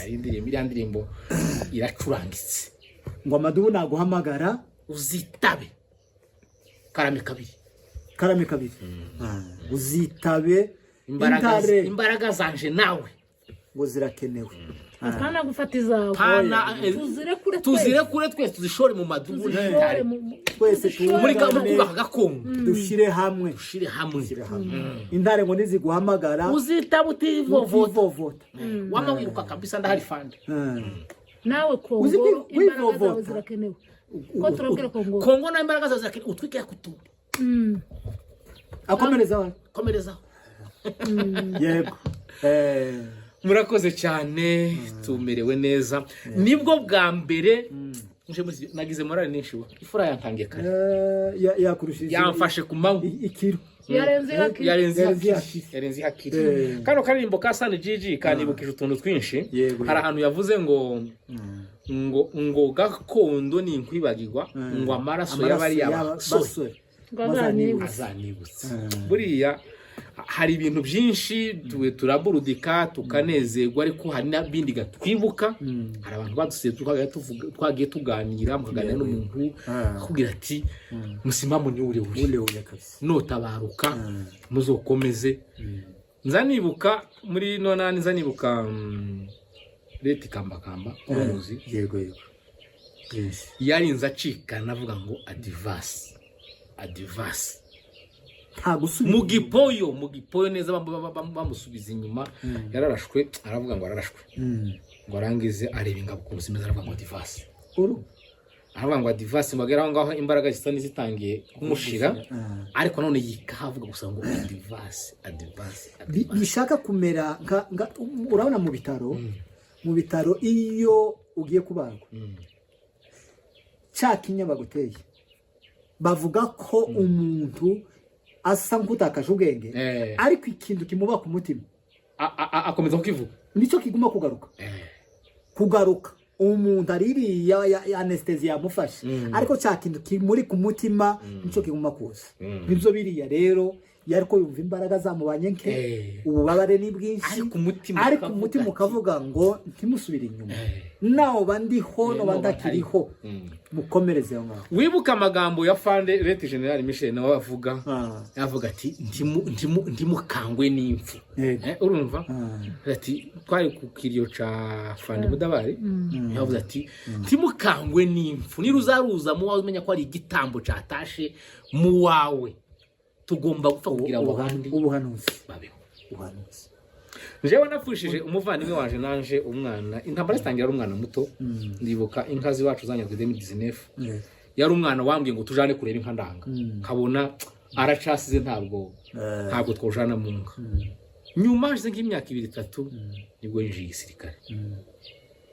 Hari indirimbo, iriya ndirimbo iracurangitse. Ngo amadubu naguhamagara uzitabe karame kabiri. Karame kabiri. Ah, uzitabe. Imbaraga Intare imbaraga zanje nawe ngo zirakenewe. Apana gufata izawe. Pana tuzirekure twese. Tuzirekure twese, tuzishore mu madubu tuzishore n'intare. Twese tuzishore. Muri kubaka gakondo. Dushyire hamwe. Dushire hamwe. Dushyire hamwe. Intare ngo niziguhamagara uzitaba utivovota. utivovota. Wama wiruka kabisa, ndahari fande. Nawe Uzi Kongo, imbaraga zawe kwivovota. zirakenewe, ko turabwira Kongo. Kongo nayo imbaraga zawe zirakenewe, utwike yakutumba. Akomereza we. Komerezaho. Yego. Murakoze cyane, tumerewe neza, nibwo bwa mbere nje nagize morale nyinshi wa ifura yantangiye kare. Yakurushije. Yamfashe ku manywa. Ikiro. Yarenze ihakiri. Yarenze Yarenze ihakiri. Ihakiri. Yarenze ihakiri. Kano karirimbo ka Sani Gigi kanibukije utuntu twinshi. Hari ahantu yavuze ngo gakondo ni inkwibagirwa, ngo amaraso y'abariya basore basore ngo azanibutse. Azanibutse. Buriya hari ibintu byinshi turaburudika tukanezerwa, ariko hari n'ibindi gatwibuka. Hari abantu badusize, twagiye tuganira, mukaganira n'umuntu akubwira ati: "Musimamo ni ure ure." Ule ule kabisa. Notabaruka muzokomeze. Nza nibuka muri nonani, nza nibuka leta ikambakamba, uramuzi? Yego, yes. Yarinze acikana avuga ngo adivasi, adivasi. Nta gusubira. Mu gipoyo neza, bamusubiza inyuma. Yararashwe, aravuga ngo ararashwe, ngo arangize areba ingabo ukuntu zimeze, aravuga ngo adivasi. Uru Aravuga ngo adivasi, ngo agere aho ngaho imbaraga zisa n'izitangiye kumushira, ariko none yikaha avuga gusa ngo adivasi, adivasi, adivasi. Bishaka kumera urabona mu bitaro iyo ugiye kubagwa, cya kinya baguteye, bavuga ko umuntu asa nk'utakaje ubwenge, ariko ikintu kimuba ku mutima akomeza kukivuga. Nicyo kiguma kugaruka, kugaruka. Umuntu aririya ya anesthésie yamufashe, ariko cya kintu kimuri ku mutima nicyo kiguma kuza. Nibyo biriya rero, iyo ariko yumva imbaraga zamubanye nke, ububabare ni bwinshi, ariko umutima ariko ukavuga umutima ukavuga ngo ntimusubire inyuma, nawe ndiho, noba noba ndakiriho, mukomereze aho ngaho. Wibuke amagambo ya fande late General Michel, nawe avuga, avuga ati: "Ntimukangwe n'impfu." Urumva? Ati twari ku kiriyo ca fande Budabari, yavuze ati: "Ntimukangwe n'impfu, niruzaruza mu wawe umenya ko ari igitambo catashe mu wawe, tugomba gupfa kugira ngo abandi Ubuhanuzi. babeho." Ubuhanuzi. Jewe napfushije umuvandimwe wanje nanje umwana, intambara zitangira ari umwana muto. Ndibuka inka z'iwacu zanyazwe 2019. Yari umwana wambwiye ngo tujane kureba inka ndanga, nkabona aracasize, ntabwo ntabwo twojana mu nka. Nyuma hashize nk'imyaka ibiri itatu nibwo yinjiye igisirikare,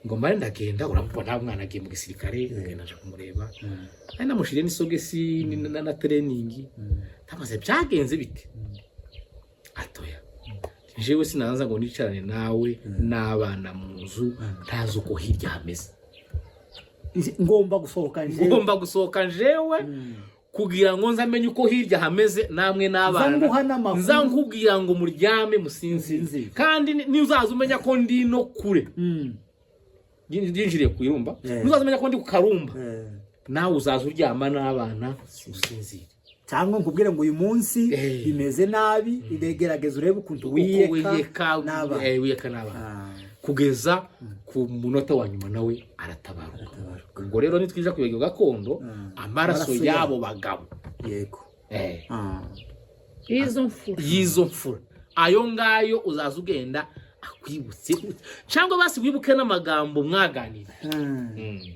ngo mare ndagenda, urabona mwana agiye mu gisirikare, ngenda nje kumureba, ari namushiriye n'isogesi na training. Ndamaze: "Byagenze bite?" Atoya, jewe sinanza ngo nicarane nawe n'abana mu nzu ntazi uko hirya hameze. Ngomba gusohoka njewe. Ngomba gusohoka njewe kugira ngo nze amenye uko hirya hameze namwe n'abana. Nza nguha n'amakuru. Nza nkubwira ngo muryame musinzire. Musinzire. Kandi niuzaza umenya ko ndi no kure, yinjiriye ku irumba, nuzaza umenya ko ndi ku karumba, nawe uzaza uryama n'abana usinzire. Cyangwa nkubwire ngo uyu munsi bimeze nabi, gerageza urebe ukuntu uko wiyeka wiyeka n'abana. Wiyeka n'abana. Kugeza ku munota wa nyuma nawe aratabaruka. Aratabaruka. Ubwo rero nitwija kwibagirwa gakondo, amaraso Amaraso y'abo bagabo Yego. Izo mfura. Y'izo mfura, ayo ngayo uzaza ugenda akwibutse, cyangwa basi wibuke n'amagambo mwaganira.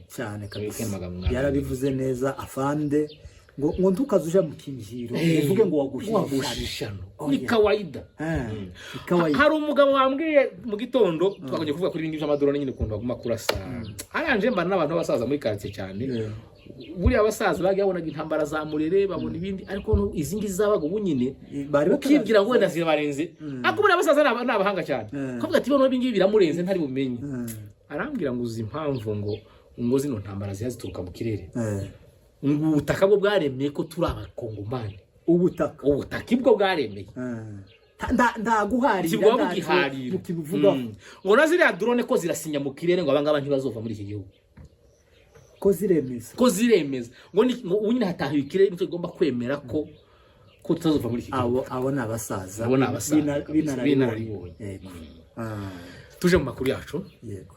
Cyane Wibuke kabisa. n'amagambo mwaganira. Yarabivuze neza afande, ngo ntukaze uja mu kinjiro uvuge ngo wagushije. Wagushije ishyano. Oh, ni yeah. kawaida. Ikawaida. Hari umugabo wambwiye mu gitondo, twakongeye kuvuga kuri ibi ngibi by'amadrone nyine, ukuntu baguma kurasa. Aranje mbana n'abantu b'abasaza muri quartier cyane. Buriya abasaza bagiye babonaga intambara za Murere, babona ibindi, ariko izi ngizi zabaga ubu nyine, bari ukibwira ngo wenda zirabarenze, ariko buriya abasaza ni abahanga cyane. Kavuga ati: "Noneho ibi ngibi biramurenze, ntari bumenye." Arambwira ngo: "Uzi impamvu ngo zino ntambara ziba zituruka mu kirere?" Ngo ubutaka bwo bwaremeye ko turi Abakongomani. Ubutaka. Ubutaka ibwo bwaremeye. Nta guharira, Kigwa ntacyo mugiharira. mukibivugaho. Ngo na ziriya drone ko zirasinya mu kirere, ngo abangaba ntibazova muri iki gihugu. Ko ziremeza. Ko ziremeza ngo ngo ubu nyine hatahiwe ikirere, nicyo kigomba kwemera ko tutazova muri iki gihugu. Abo ni abasaza. Abo ni abasaza kabisa, b'inararibonye. b'inararibonye. Yego. Tuje mu makuru yacu. Yego.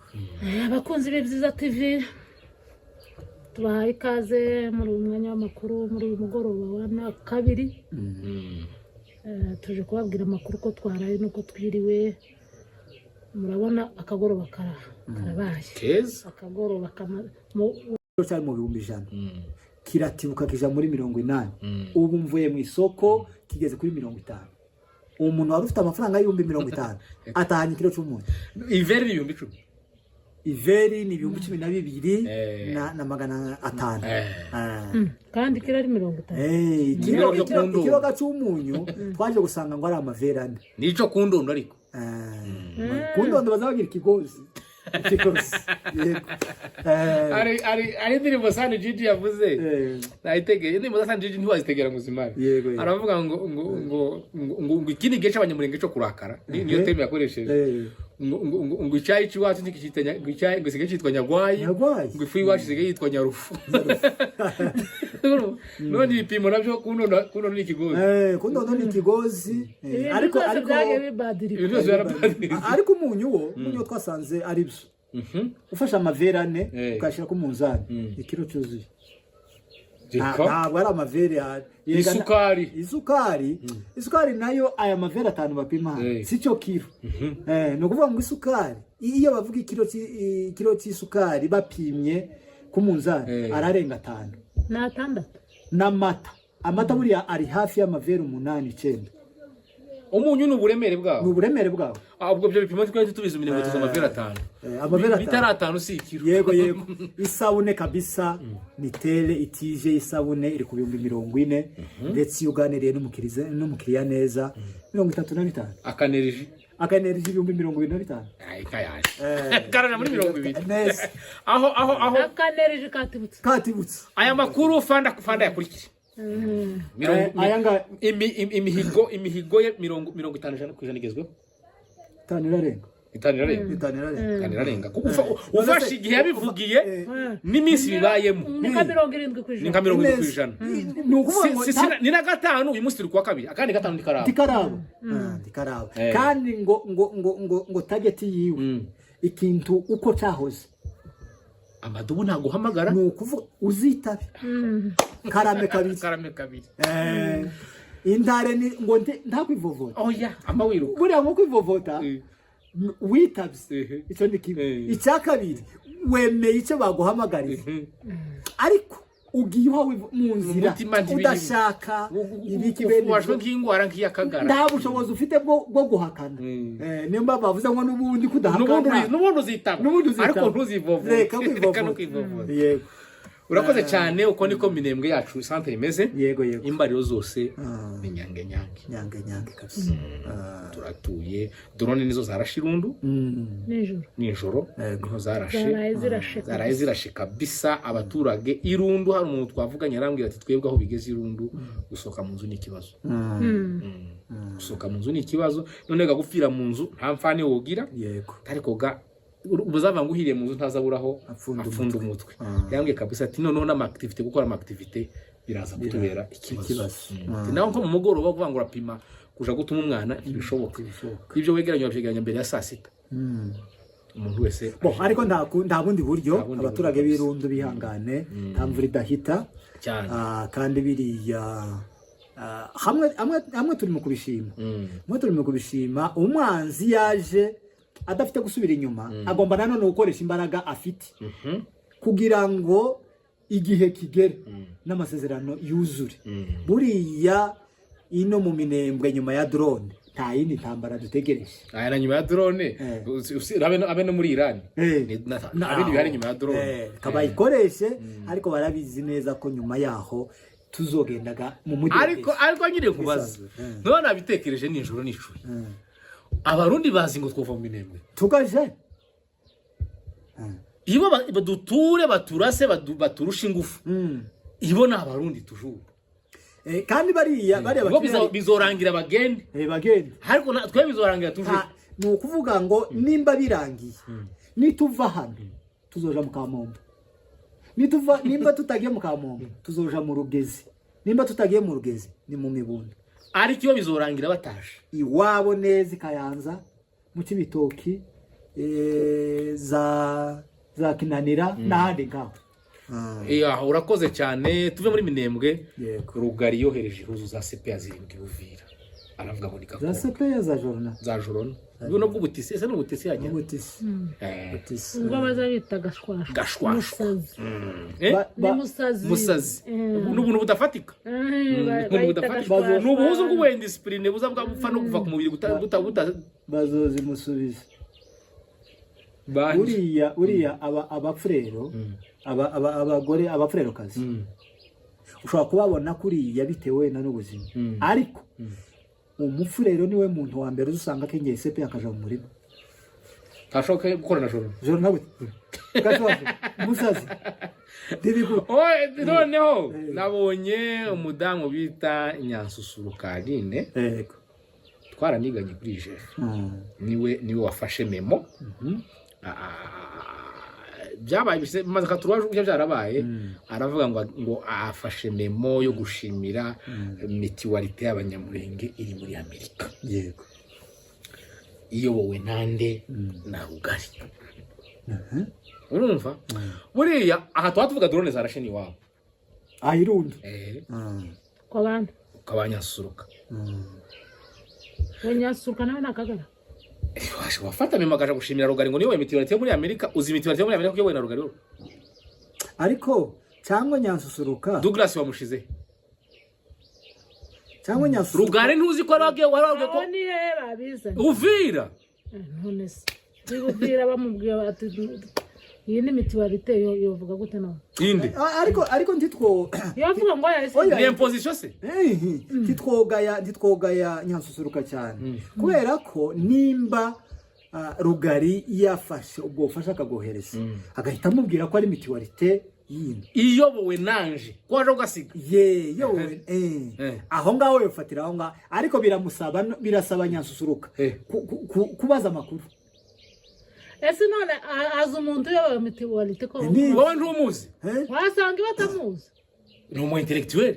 Abakunzi b'Ibyiza TV, tubahaye ikaze muri uyu mwanya w'amakuru, muri uyu mugoroba wa na kabiri. Tuje kubabwira amakuru ko twaraye n'uko twiriwe. Murabona akagoroba karabaye. Keza. Akagoroba Cyari mu 100,000, kiratibuka kija muri 80. Ubu mvuye mu isoko kigeze kuri 50. Umuntu wari ufite amafaranga 50,000 atahanye ikiro cy'umunyu. Iveri ni 10,000. Iveri ni 12,500 na 500. Kandi kiro ari 50. Ikiro cyo ku ndondo. Ikiroga cy'umunyu twaje gusanga ngo ari amaveri 4. Nico ku ndondo ariko. Ku ndondo bazabagira ikigozi, ikigozi, yego. Ari indirimbo Sani Gigi yavuze. Nayitegeye indirimbo za Sani Gigi, ntiwazitegera ngo uzimare. Yego, yego. Aravuga ngo ngo ngo ngo ngo ngo iki ni igihe cy'abanyamurenge cyo kurakara. Niyo terme yakoresheje. Ngo ngo ngo ngo icyayi cy'iwacu ntikikita ngo icyayi ngo isigaye cyitwa nyagwayi. Nyagwayi. Ngo ifu y'iwacu isigaye yitwa nyarufu. None ibipimo nabyo ku ndondo ni ikigozi. Ku ndondo ni ikigozi. Ibintu Ariko byose ariko byagiye bibadirika. Ibintu byose byarapadiri. Ariko umunyu wo twasanze ari byo. Ufashe amaveri 4 ukayashyira ku munzani, ikiro cyuzuye. Reka. Ntabwo ari amaveri yega Isukari. Isukari nayo, aya maveri 5 bapima hano, si cyo kiro. Ni ukuvuga ngo isukari, iyo bavuga ikiro cy'isukari bapimye ku munzani, ararenga 5. Ni 6. N'amata, amata buriya ari hafi y'amaveri 8, 9. Umunyu ni uburemere Ni bwawo. uburemere bwawo. Ubwo ibyo bipimo twari tubizi, imirimo tuzi amaveri 5. Amaveri 5. Bitari 5 si ikiro. Yego, isabune kabisa ni tere itije, isabune iri ku 40,000, ndetse iyo uganiriye n'umukiriya neza, 35. Akaneriji? Akaneriji 25,000. Kayaje karaja muri 20. Neza. Aho Akanerije katibutse. Katibutse. Aya makuru fanda fanda yakurikije. Aya ngaya. Imihigo ye 50% igezweho. 5 irarenga. 5 irarenga. 5 irarenga. 5 irarenga kuko ufashe igihe yabivugiye n'iminsi bibayemo, Ni nka 70 ku ni ijana. nka 70 Neza. ku ijana. Ni ukuvuga ngo Ni na 5, uyu munsi turi kuwa kabiri, akandi 5 ntikaraba. Ntikaraba. Ntikaraba. Kandi ngo target yiwe, ikintu uko cyahoze, Amadubu ntaguhamagara. Ni ukuvuga uzitabe karame kabiri. Karame kabiri. Intare ni ngo ntakwivovota. Oya, ama wiruka. Buriya nko kwivovota, witabye, icyo ni kimwe. Icya kabiri, wemeye icyo baguhamagariye, ariko ugiye uhawe mu nzira Umutima ntibirimo. udashaka ibiki bene Ufashwe ibyo. nk'ingwara nk'iyakagara. Nta bushobozi ufite bwo guhakana. Niyo mpamvu bavuze ngo n'ubundi kudahakana. N'ubundi uzitaba. N'ubundi uzitaba. Ariko ntuzivovote. Reka kwivovota. Reka no kwivovota. Yego. Urakoze cyane. Uko niko Minembwe yacu santere imeze. Yego. Imbariro zose ni nyange nyange. Nyange nyange kabisa. Turatuye, drone nizo zarashe irundu. Nijoro. Nijoro. Yego. Niho zarashe. Zaraye zirashe. Zaraye zirashe kabisa abaturage irundu. Hari umuntu twavuganye arambwira ati: "Twebwe aho bigeze irundu, gusohoka mu nzu ni ikibazo." Gusohoka mu nzu ni ikibazo. None ga gupfira mu nzu nta mfane wogira. Ariko ga ubuzava ngo uhiriye mu nzu ntazaburaho Apfunda. Apfunda umutwe. Yambwiye kabisa ati: "Noneho n'ama activité, gukora ama activité biraza kutubera ikibazo." Ikibazo. Ati, naho nko mu mugoroba kuvuga ngo urapima kuja gutuma umwana ntibishoboka. Ntibishoboka. Ibyo wegeranya wabyegeranya mbere ya saa 6, umuntu wese. Bo, ariko nta bundi buryo. Nta bundi Abaturage buryo. b'irundu bihangane, nta mvura idahita. Cyane. Kandi biriya hamwe hamwe hamwe turi mu kubishima. Hamwe turi mu kubishima, umwanzi yaje adafite gusubira inyuma, agomba nanone gukoresha imbaraga afite kugira ngo igihe kigere n'amasezerano yuzure. Buriya ino mu Minembwe nyuma ya drone nta yindi ntambara dutegereje. Aya na nyuma ya drone, abe no muri Iran. Nta bindi bihari nyuma ya drone. Kabayikoreshe, ariko barabizi neza ko nyuma yaho tuzogendaga mu mujyi. Ariko nyine nkubaza. Bisanzwe. None nabitekereje nijoro nicuye, Abarundi bazi ngo twova mu Minembwe? Tugaje. Ibo baduture, baturase, baturushe ingufu, ibo ni Abarundi tujuru. Kandi bariya Bo bakiri bizorangira bagende, bagende. Ariko twe bizorangira tuje. Ni ukuvuga ngo nimba birangiye, nituva hano tuzoja mu Kamombo, nituva, nimba tutagiye mu Kamombo tuzoja mu Rugezi, nimba tutagiye mu Rugezi ni mu Mibunda. Ariko iyo bizorangira bataje iwabo neza i Kayanza, mu Cibitoki, za Kinanira n'ahandi ngaho. Aho urakoze cyane. Tuve muri Minembwe. Yego. Rugari yohereje ihuzu za CPA 7 Uvira, aravuga ngo ni Za gakondo. CPA za jorona. Za jorona, buno bw'ubutisi. Ese ni ubutisi yajya? Ubutisi. Ubutisi. Ubwo baza bita gashwashwa. Gashwashwa. Musazi. Eh? Ni musazi. Musazi. Ni ubuntu budafatika. Ni ubuntu Bayita budafatika. gashwashwa. Ni ubuhuzu bw'ubuindiscipline buza bwapfa no kuva ku mubiri buta buta buta Bazozimusubiza. Banje. Uriya aba abafurero, aba abagore, abafurero-kazi, ushobora kubabona kuriya bitewe na n'ubuzima, ariko umufurero niwe muntu wa mbere uzusanga akenyeye sepe akaja mu murima. Ntashoboka gukora na joro. Joro nawe gashwashwa musazi ntibigura. Oh, noneho nabonye umudamu bita Nyansusuru Karine. Twaraniganye kuri jefe. Niwe wafashe mémo. Byabaye bimaze akaturuwaje gutya byarabaye. Aravuga ngo afashe mémo yo gushimira mutualité y'Abanyamurenge iri muri Amerika, iyobowe nande? Na Rugari. Urumva buriya aha tuba tuvuga drone zarashe ni iwabo. Ayirundo. Kwa bantu. Ukabanyasuruka. We Nyasuruka nawe ni akagara. Wafata mémo akaja gushimira Rugari ngo niyoboye mutualité yo muri Amerika. Uzi mutualité yo muri Amerika ko iyobowe na Rugari wowe? Ariko cyangwa Nyansusuruka Douglas wamushize. Cyangwa Nyansusuruka. Rugari ntuzi ko wari wagiye ko Aho ni he babizanye? Uvira. None se bibubwira bamubwira bati iyi ni mutualité, yovuga gute none? Inde? Ariko ntitwo Yavuga ngo yahise. Oya. Ni imposition se? Ntitwogaya Nyansusuruka cyane, kubera ko nimba Rugari yafashe ubwo bufasha akagohereza, agahita amubwira ko ari mutualité yindi iyobowe nanje ko waje ugasiga. Ye yowe. Aho ngaho yofatira aho ngaho, ariko biramusaba, birasaba Nyansusuruka kubaza amakuru. Ese none azi umuntu uyoboye mutualité ko? Wowe ntumuzi? Eh? Wasanga batamuzi. Ni umu intellectuel,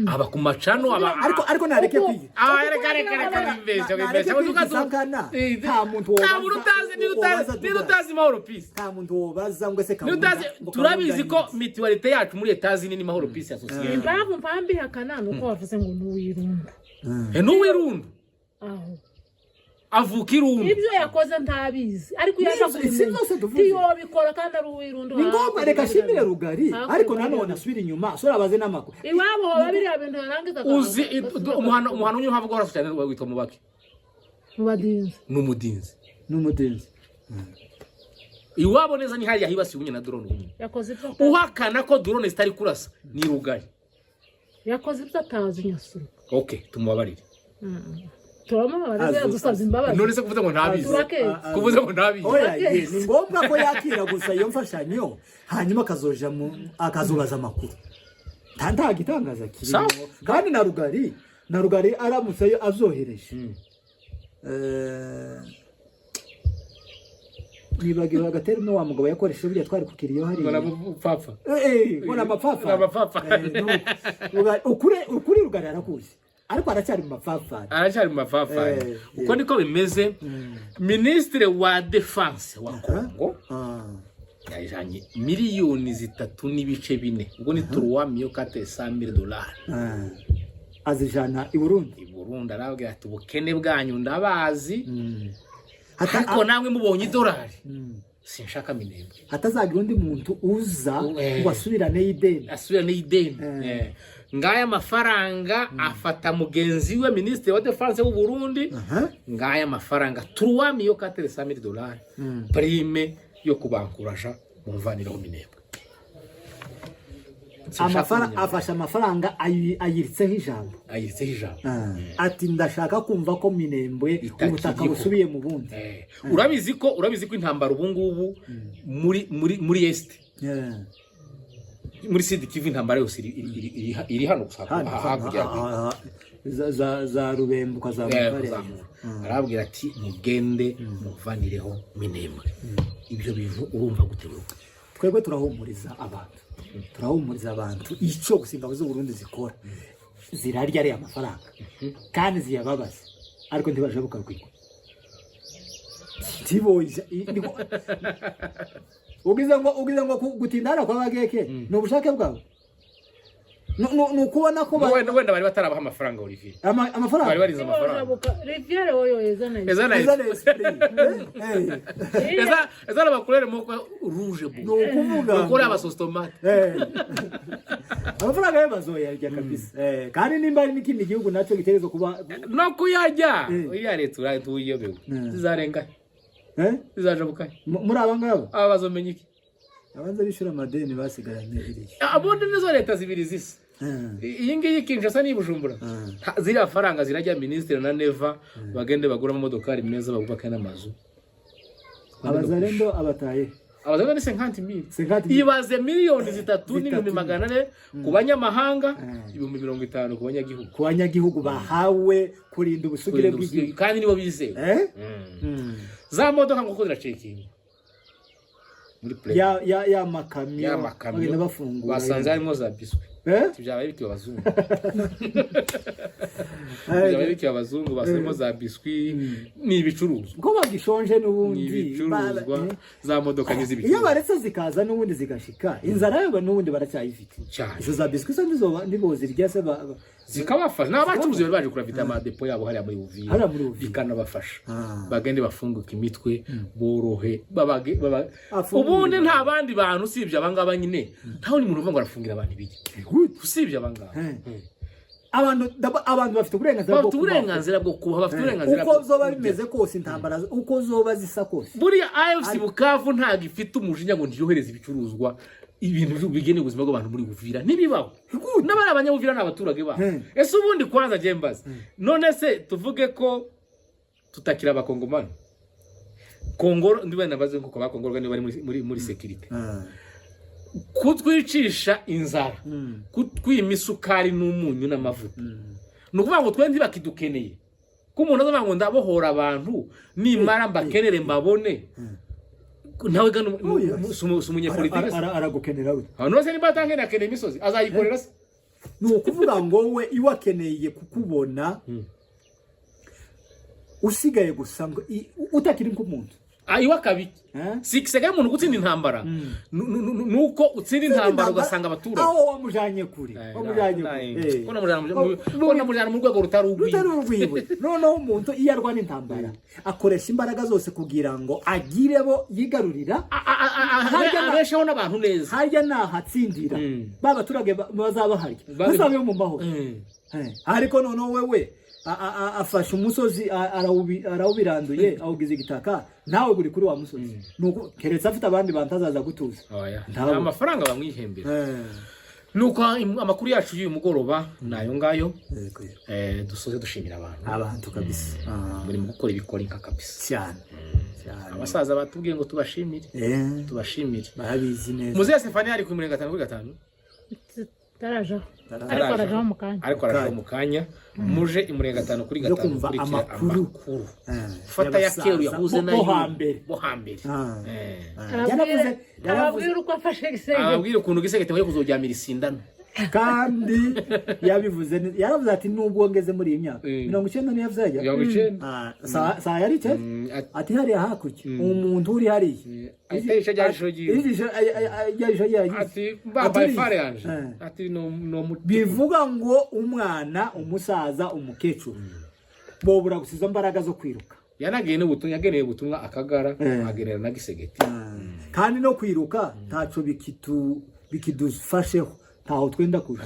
aba ku macano, aba Ariko nareke kwiga. Ah, reka reka reka, wibeshya. Nareke Wibeshya. kwigiza nkana. Nta muntu Nta muntu utazi niba wobaza utazi, niba utazi Mahoro Peace. Nta muntu wobaza ngo ese Niba utazi ngo turabizi ko Kabunda ni mutualité yacu muri Etazini ni Mahoro Peace Association. Impamvu mpambihakana ni uko wavuze ngo n'uwirundu. N'uwirundu. Aho Avuka Irundu. Ibyo yakoze ntabizi, ariko iyo aza Si kubimenya byose tuvuze. ntiyobikora kandi ari uwirundu. Ni ngombwa reka ashimire Rugari, Hakurya ariko biriya nanone bintu. asubire inyuma asubire abaze n'amakuru. Iwabo hoba biriya bintu yarangiza Uzi umuhano unyura havuga waraso cyane witwa Mubaki. Mu badinzi. Ni umudinzi. N'umudinzi. Iwabo neza ni hariya hibasiwe nyine na drone ubu. Yakoze ibyo atazi. Uhakana ko drone zitari kurasa ni Rugari. Yakoze ibyo atazi Nyasuruka. Okay, tumubabarire. Turamubabarira, yadusabye imbabazi. None se kuvuze ngo ntabizi? Turaketse. Kuvuze ngo ntabizi? Oya ye, ni ngombwa ko yakira gusa iyo mfashanyo, hanyuma akazoja mu akazubaza amakuru. Nta gitangaza kirimo. Sawa. Kandi na Rugari aramutse azohereje, nibagiwe agaterme wa mugabo yakoresheje burya twari kukiriyo Ngo hariya. Pfapfa. Ngo ni amapfapfa. Amapfapfa. Nuko. Ukuri Rugari arakuzi, ariko aracyari mu mapfapfa. Aracyari mu mapfapfa. Uko niko bimeze. Minisitiri wa défense wa Kongo yajanye miliyoni 3.4, ubwo ni 3 millions 400 mille dolari. Azijana i Burundi. I Burundi. Arababwira ati ubukene bwanyu ndabazi, Hata ariko namwe mubonye idolari sinshaka Minembwe. Hatazagira undi muntu uza ngo asubirane y'ideni. Asubirane y'ideni. Ngaya mafaranga, afata mugenzi we minisitiri wa défense w'u Burundi. Ngaya mafaranga 3 millions 400 mille dolari, prime yo kubankuraja mumvaniraho Minembwe. Sinshaka Minembwe. Afashe amafaranga ayiritseho ijambo. Ayiritseho ijambo. Ati ndashaka kumva ko Minembwe Itakiriho. ubutaka busubiye mu bundi. Urabizi ko intambara ubu ngubu muri Est Muri Sud Kivu intambara yose iri hano gusa Hano, hakurya. za Rubembo ukazamuka hariya. Kuzamura. Arababwira ati: "Mugende muvanireho Minembwe." Ibyo bintu urumva gute wewe? Twebwe turahumuriza abantu, turahumuriza abantu. Icyo gusa ingabo z'u Burundi zikora, zirarya ariya mafaranga kandi ziyababaza, ariko ntibajabuka rwego. Ntiboja ugize ngo gutinda hano kwa bageke ni ubushake bwabo. Ni ukubona ko Wenda bari batarabaha amafaranga, Olivier. Amafaranga. Bari barize amafaranga. Ntibojabuka riviere oyo ezana. Eza na Eza na esprit. Eh, eh. Eza na bakurere moko rouge Ni bu ukuvuga bakore abasostomate. Amafaranga yo bazoyarya kabisa. Kandi nimba hari n'ikindi gihugu nacyo gitegerezwa kuba No kuyarya. Iriya leta uraye tuyiyobewe, zizarenga, zizajabuka. Muri aba ngaba. Aba bazomenya iki? Abanza bishyura amadeni basigaranye iriya. Abundi nizo leta zibiri zisa. Iyi ngiyi Kinshasa n'iyi Bujumbura. Ziriya faranga zirajya minisitiri na Neva, bagende bagura amamodokari meza, bubake n'amazu. Abazalendo abataye. Abazalendo ni 50 mille. 50 mille. Ibaze miliyoni 3 Zitatu. n'400 000 ku banyamahanga, 50,000 ku banyagihugu. Ku banyagihugu bahawe kurinda ubusugire Kurinda bw'igihugu. ubusugire, kandi nibo bizewe. Za modoka nguko ziracekinga muri plane. Ya makamyo. Ya makamyo. Bagenda bafungura. Basanze harimo za biscuits. Byabaye bikiwe abazungu. Byabaye bikiwe abazungu, basanzemo za biscuits, ni ibicuruzwa. Ko bagishonje Ni n'ubundi. ibicuruzwa. Za modoka ni Iyo iz'ibicuruzwa. baretse zikaza n'ubundi zigashika, inzara yo n'ubundi baracyayifite. Cyane. Izo za biscuits se ntibozirya se Zikabafasha. Ni abacuruzi bari baje kuravita amadepo yabo hariya muri Uvira. Hariya muri Uvira. Bikanabafasha. Bagende bafunguke imitwe, borohe babage Afungure. Ubundi nta bandi bantu usibye abangaba nyine, nta wundi muntu uvuga ngo arafungira abantu ibiryo Good. usibye abangaba. Abantu bafite uburenganzira bwo Bafite kubaho. uburenganzira bwo kubaho, bafite uburenganzira Uko bwo zoba kurya. bimeze kose, intambara uko zoba zisa kose. Buriya AFC Bukavu ntabwo ifite umujinya ngo ntiyohereze ibicuruzwa, ibintu bigenewe ubuzima bw'abantu muri Uvira. Ntibibaho. N'abari abanyabuvira ni abaturage babo. Ese ubundi kwanza njye mbaze, none se tuvuge ko tutakiri abakongomani? Kongo ndi wenda mbaze nkuko abakongorwa niba bari muri sécurité, kutwicisha inzara, kutwima isukari n'umunyu n'amavuta, ni ukuvuga ngo twe ntibakidukeneye? Ko umuntu azavuga ngo ndabohora abantu, nimara mbakenere mbabone, nawe gano Oh, yes. si umunyepolitike se? Aragukenera we. Abantu bose nimba atankeneye, akeneye imisozi azayikorera se? Ni ukuvuga ngo we iwe akeneye kukubona usigaye gusa ngo utakiri nk'umuntu. Ah, iwe akabiki. Eh? Si igisigaye umuntu gutsinda intambara ni uko utsinda intambara ugasanga abaturage aho wamujanye kure, wamujanye kure. Ko namujyana mu rwego rutari urwiwe. Rutari urwiwe. Noneho umuntu iyo arwana intambara akoresha imbaraga zose kugira ngo agire bo yigarurira. Abesheho n'abantu neza. Harya nahatsindira, ba baturage bazaba harya bazabe mu mahoro. Ariko noneho wewe afashe umusozi, arawubiranduye, awugize igitaka, nawe buri kuri wa musozi. Nuko keretse afite abandi bantu azaza gutuza. Oya. Ntabwo. Nta mafaranga bamwihembera. Nuko amakuru yacu y'uyu mugoroba ni ayo ngayo. Yego, yego. Dusoze dushimira abantu. Abantu kabisa. Muri mu gukora ibikora inka kabisa. Cyane cyane. Abasaza batubwiye ngo tubashimire. Tubashimire. Barabizi neza. Muzehe Stefani ari ku 5 kuri 5. Tarajaho, ariko arajaho mu kanya. Ariko arajaho mu kanya. Muje imurenge gatanu kuri Yo gatanu kumva ukurikira amakuru. Amakuru fata ya y'abasaza keru yahuze bo nayo hambere. Bo hambere. Yaravuze, yaravuze. Ababwira uko afashe igisenge. Ababwira ukuntu gisegete bari kuzoryamira isindano. Kandi yabivuze yaravuze ati nubwo ngeze muri iyi myaka 90 niyo yavuze yajya 90. Saa yari icyenda. Ati hariya hakurya umuntu uri hariya Ahita yica rya jisho ryiwe. Ijisho rya jisho ryiwe. Ati bambaye Ati, fare yanje. Ati no Bivuga ngo umwana, umusaza, umukecuru bobura gusa izo mbaraga zo kwiruka. Yanagiye n'ubutumwa, yageneye ubutumwa Akagara, agenera na Gisegeti. Kandi no kwiruka ntaco bikidufasheho, ntaho twenda kuja.